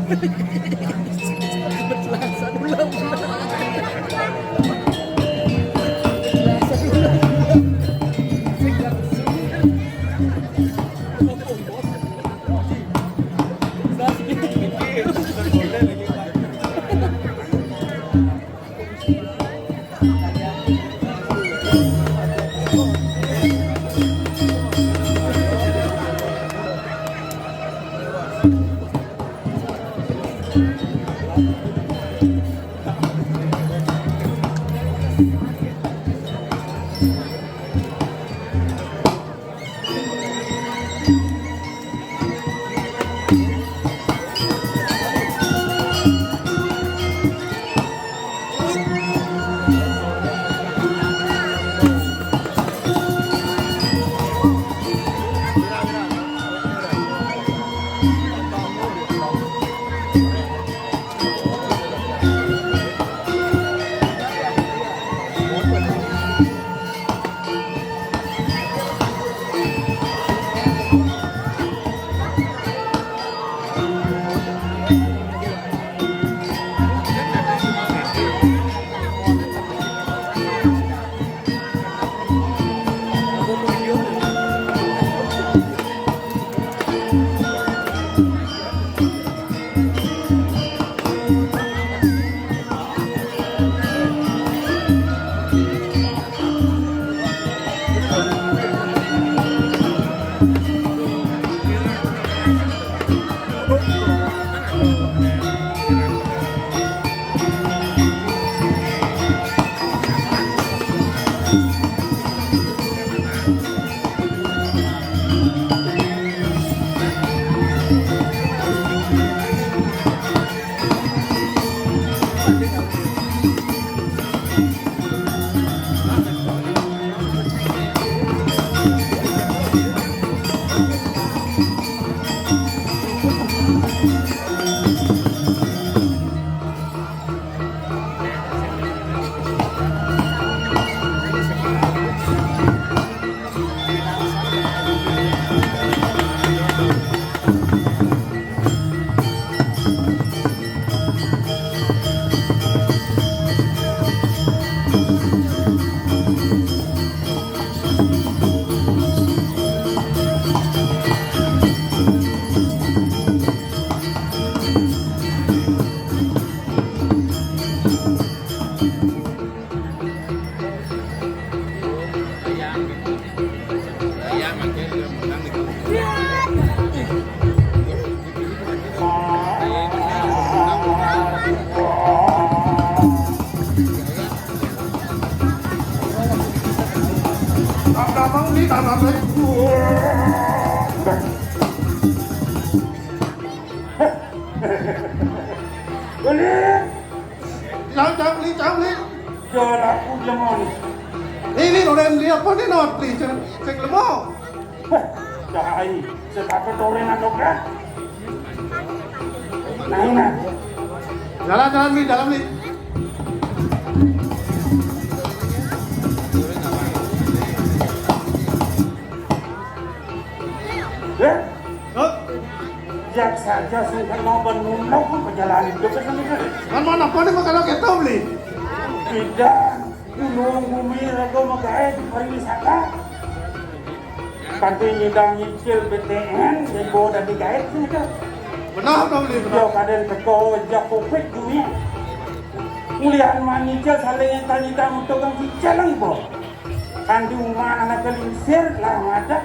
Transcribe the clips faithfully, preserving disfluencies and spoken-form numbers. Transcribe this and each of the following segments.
Beli. Cang, cang, beli, cang, beli. Jual aku lemon. Ini orang beli apa nih, not? Beli ceng, ceng lemon. Heh, dah ai, setape toren atau kan? Nah, ini. Jalan, jalan, beli, jalan, beli. Eh? Hah? Jak saja sing kena ban nunuk perjalanan hidup itu sendiri. Kan mau napa nih kalau kita beli? Tidak. Gunung bumi raga magaé di pariwisata. Kanti nyidang nyicil B T N, jadi bawa dadi gaé sih itu. Benar dong, beli, benar. Yo, kadén teko jak kopek dunia. Mulihan mah nyicil saling nyidang nyidang untuk kang cicil lagi, Bo. Kan di rumah anak kelingsir lah ada.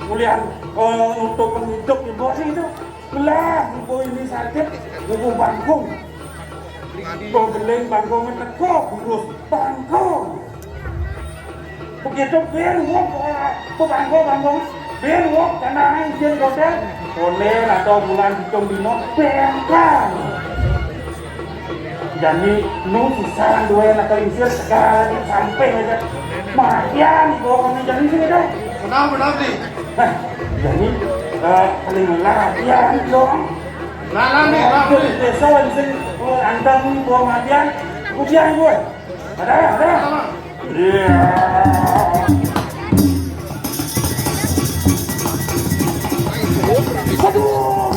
Mulihan, eh, untuk penghidup di bawah itu. Lah, ibu ini sakit, ibu bangkung. Ibu beling bangkungnya teko, burus bangkung. Begitu bir wok, eh, ibu bangkung, bangkung. Bir wok, karena izin hotel. Hotel atau bulan hitung dino, bengkang. Jani nu sisan duwe anak kelingsir segala sampai aja. Matian, bawa kami jani sini dah. Kenapa, kenapa nih? Nah, jani, eh, paling latihan dong. Lalan nih, lalan nih. Besok sing, oh, anteng bawa matian. Ujian gue. Ada, ada. Iya. Aduh.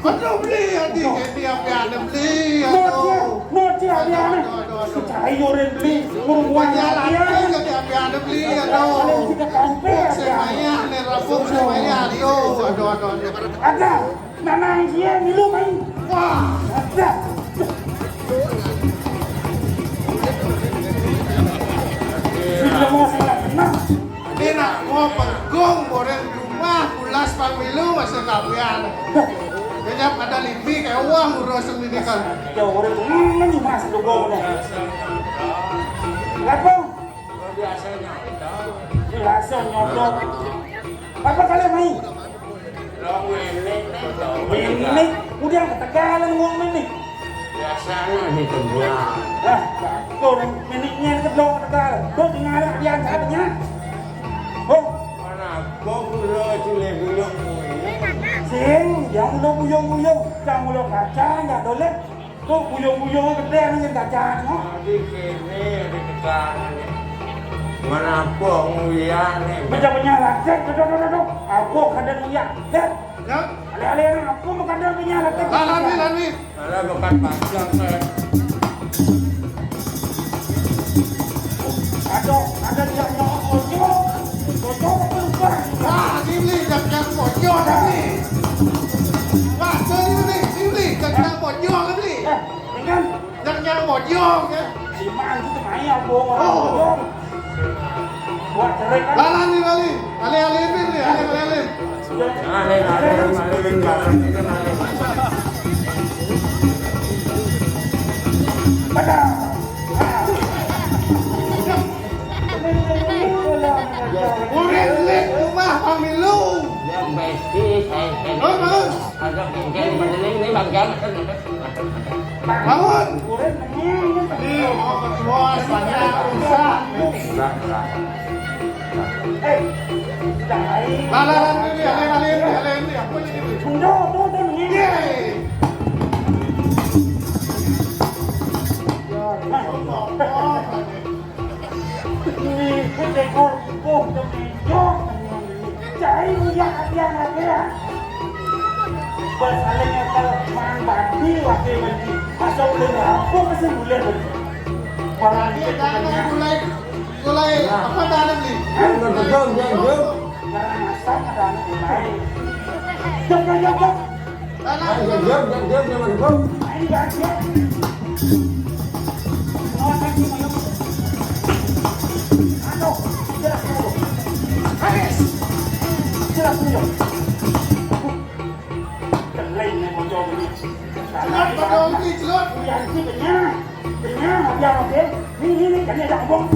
Aduh, beli, aduh, ini apa ada beli, aduh. Mau dia, mau dia, aduh, aduh, aduh, aduh. Cai orang beli, ngurung buah. Banyak lagi, aduh, apa ada beli, aduh. Ada yang kita kampung, rampung saya aduh. Mayah, nih, rampung saya mayah, aduh, aduh, aduh, aduh. Ada, nanang dia, milu main. Wah. Ada. Sudah mau salah kenal. Ini nak mau pegung, goreng rumah, pulas pamilu, masa kawian. Kayaknya pada limbi, kayak uang urus sendiri kan. Ya, orang ini masih dugong nih. Apa? Biasa nyodok. Biasa nyodok. Apa kalian mau? Lo milik, lo milik. Milik, udah ketegalan uang milik. Biasanya di sebelah. Ah, orang miliknya itu belum ketegal. Tuh tinggal dia siapanya. Oh. Mana? Kok udah cilek-cilek. Sing, yang udah buyung-buyung, yang udah kacang, nggak boleh. Tuh, buyung-buyung gedé nih, gajah, no. Adi kéné, adi kekangan. Mana apa nguyan nih? Bocah-bocah lagi, tuh, tuh, tuh, tuh, tuh. Apa kadang nguyan? Dek. Ya. Alé-alé nang apa mau kadang nguyan, Dek? Lah, Lan, Lan, Lan. Ada bukan panjang, saya. Aduh, ada dia nyok bocor. Bocor berubah. Wah, ini beli, jangan bocor, ini. Wah, ini beli, ini beli, jangan bocor, ini beli. Eh, dengan yang nyang bojong ya. Si Mang itu main apa? Oh. Buat cerai kan? Lalan nih, lalan. Alih-alih ini nih, alih-alih. Alih-alih, alih-alih. Pada. Murid lek rumah pamilu. Ya, pasti, saya, saya. Oh, bagus. Ada mungkin pada ini, ini bagian. Bangun. Nih, mau ketua, saya usah. Eh, sudah lain. Lah, lah, lah, ini, ini, ini, ini, ini, apa ini? Mundur, tuh, tuh, ini. Yeay. Nah. Ini, ini, ini, ini, ini, ini, ini, cai, uyak, apian, apian. Bos, alé nyetel, mang bandi, wakil bandi. Masa ulin rampung, masa ulin bandi. Orang ini jangan mulai, mulai apa, dalam nih? Hah? Mulai jom, jom, jom. Karena masak ada anak mulai. Jom, jom, jom, jom. Ayo, jom, jom, jom, jom, jom. Ayo, jom, jom. Awas, awas, awas. Aduh, jelas dulu. Habis. Jelas dulu. Kelai nih bocor ini. Cepat, Bang Dongki, cepat. Biar sih kenyang. Kenyang, biar oke. Nih, nih, nih, jangan ada ngomong.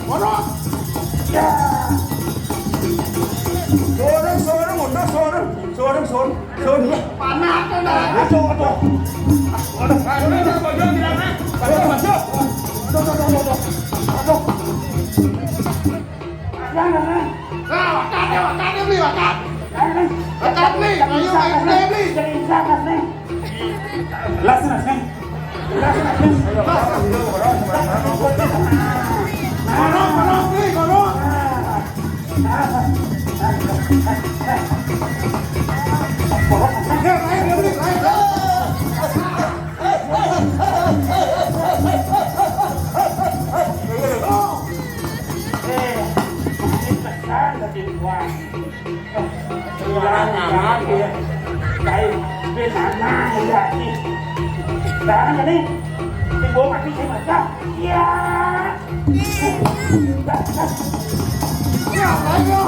Borok. Ya. Sorong, sorong, sorong, sorong, sorong. Panah tuh, nah. Aduh, aduh. Aduh, aduh, aduh, aduh, aduh, aduh, aduh, aduh. Aduh. Aduh, aduh, aduh. Nah, wakat ya, wakat ya, beli wakat. Wakat, beli. Ayo, ayo, beli, beli. Jadi insaf, Mas, nih. Las, Mas, nih. Las, Mas, nih. Las. Borok, borok, beli, borok. Iya. Ya, ayo.